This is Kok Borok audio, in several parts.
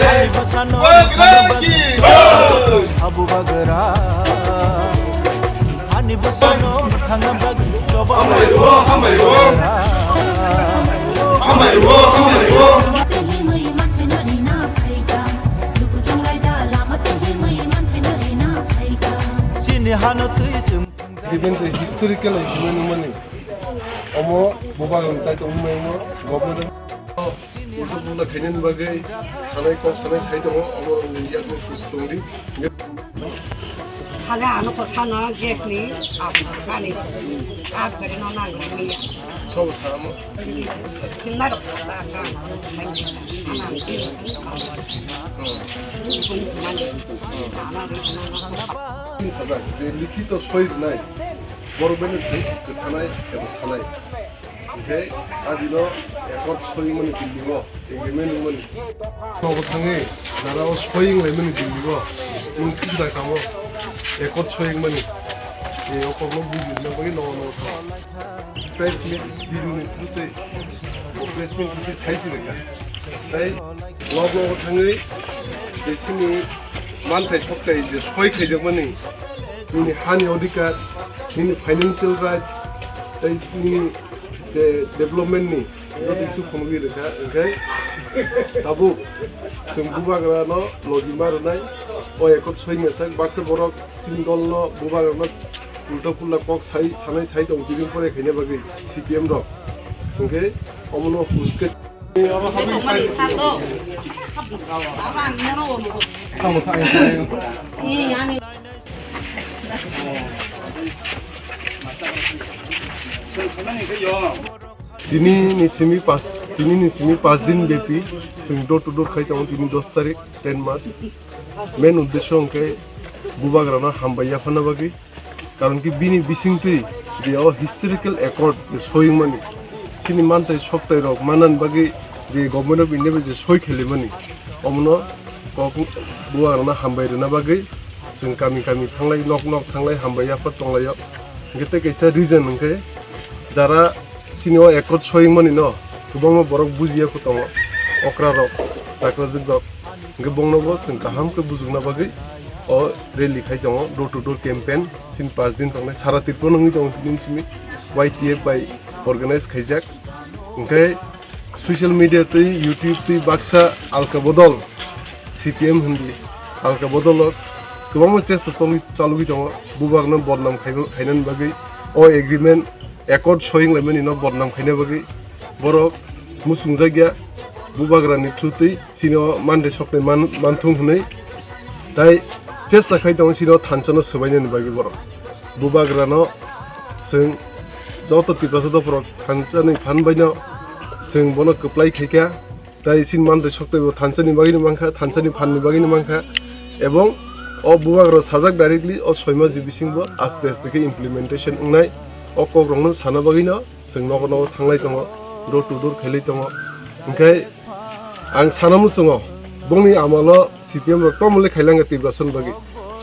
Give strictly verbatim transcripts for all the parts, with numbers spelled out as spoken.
Ani bwsano Abu Bagra. Ani bwsano mwthangna bagwi choba. Hambai rwo, hambai rwo. Hambai rwo, hambai rwo. Chini hano twi chwng. Given the historical agreement wngmani, omo bubagrani chai tongmani omo government. Ulta pulta khainani bagwi sanai kok sanai sai tongo, omo rokni yakno kusu tongdi. Hale ano ko sano gas ni, ap kani, ap kani no nang ni ya. Sobo samo. Kinna rok sa ka. Sajak, je likhito soi rwnai, borok bai no se kwthanai eba thanai. Hwnkhe adino accord soi mani building o, agreement wngmani. Nogo thangwi jara o soi wnglaimani building o, nwng kisa da kamo accord soi wngmani. E o kokno bujina bagwi nogo nogo thang. Press meet video ni through tei bo press meet ni sai si rwkha. Tei nogo nogo thangwi je chini manthai sokthai je soi khaijakmani, nini hani odhikar, nini financial rights, tei nini je development ni joto kisu phunugwi rwkha, hwnkhe tabuk chwng bubagrano logi ma rwnai, o accord soi wngjak, baksa borok chini dolno bubagrano ulta pulla kok sai, sanai sai tongo, tibini pore khaina bagwi C P M rok, hwnkhe omono huske. Tini ni simi pas, tini ni simi pas din bepi, chwng door to door khai tongo, tini dos tarik, ten March. Main uddesho hwnkhe bubagrano hambai yaphana bagwi. Karon ki bini bisingtwi je o historical accord je soi wngmani, chini manthai sokthai rok manani bagwi je Government of India bai je soi khailaimani, omono kok bubagrano hambai rwna bagwi chwng kami kami thanglai, nok nok thanglai, hambai yaphar tonglaio. Hwnkhe tei kaisa reason hwnkhe jara chini o accord soi wngmani no kwbangma borok bujiya kho tongo, okra rok, chakrajwk rok. Hwnkhe bongno bo chwng kaham khe bujukna bagwi o rally khai tongo, door to door campaign. Chini pas din tongnai, sara Tripura no wngwi tongo tini simi Y T F bai organize khaijak. Hwnkhe social media twi, YouTube twi baksa alka bodol, C P M hindi, alka bodol o kwbangma chesta chalwi, chalwi tongo, bubakno bodnam khaibo, khainani bagwi o agreement, accord soi wnglaimani no bodnam khaina bagwi borok muchungjakya, bubagrani through twi chini o manthai sokthai man-, manthung hwnwi tai chesta khai tongo chini o thansa no swbainani bagwi borok. Bubagrano chwng joto Tiprasa dopharok thansa ni phan bai no chwng bono kwplai khaikha. Tai chini manthai sokthai bo thansa ni bagwi no mankha, thansa ni phan ni bagwi no mankha. Ebong o bubagrok sajak directly o soi mas ni bisingo aste aste khe implementation wngnai. O kok rok no sana bagwi no chwng nogo nogo thanglai tongo, door to door khailai tongo. Hwnkhe ang sana muchungo, bongni amalo C P M rok tomole khailangkha Tiprasa ni bagwi.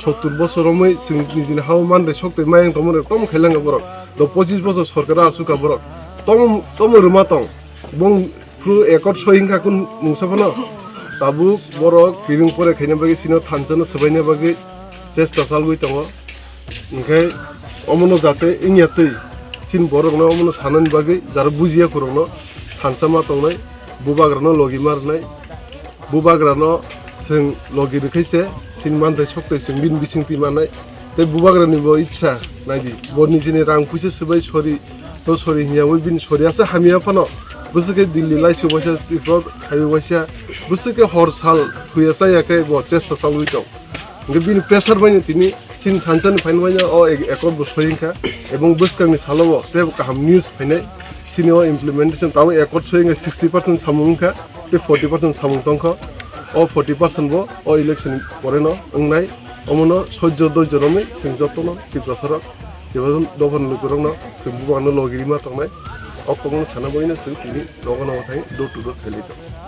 Sottur bosor romwi chwng nijini hao manthai sokthai mayang tongmani rok tomo khailangkha borok. Do pochis bosor sorkar o achukha borok. Tomo, tomo rwma tong. Bong phuru accord soi wngkha kun mungsa phano. Tabuk borok piring pore khaina bagwi chini o thansa no swbaina bagwi chesta chalwi tongo. Hwnkhe omono jate wngya twi chini borokno omono sanani bagwi jara bujiya khorokno thansa ma tongnai, bubagrano logi ma rwnai, bubagrano chwng logi rwkhai se chini manthai sokthai chwng bini bisingtwi mannai. Tei bubagrani bo itsa naidi, bo nijini rang puisa swbai sori to sori hinya wi bini sori asa hamya phano bwswk khe Delhi laisuk waisa, Tripura khaiwi waisa, bwswk khe hor sal thuya chaya khe bo chesta chalwi tong. Hwnkhe bini pressure bai no tini Chini thansa ni phaini manya o ek-, accord bo soi wngkha, ebong bwskang ni salo bo tei kaham news phainai. Chini o implementation tamo accord soi wngkha sixty percent samung wngkha, tei forty percent samung tongkha. O forty percent bo o election ni pore no wngnai. Omono sojjo doijo romwi chwng jotono Tiprasa rok, Tiprasa dophani lukurokno chwng bubangno logi rima tongnai. O kokno sana bagwino chwng tini nogo nogo thangwi door to door khailai tongo.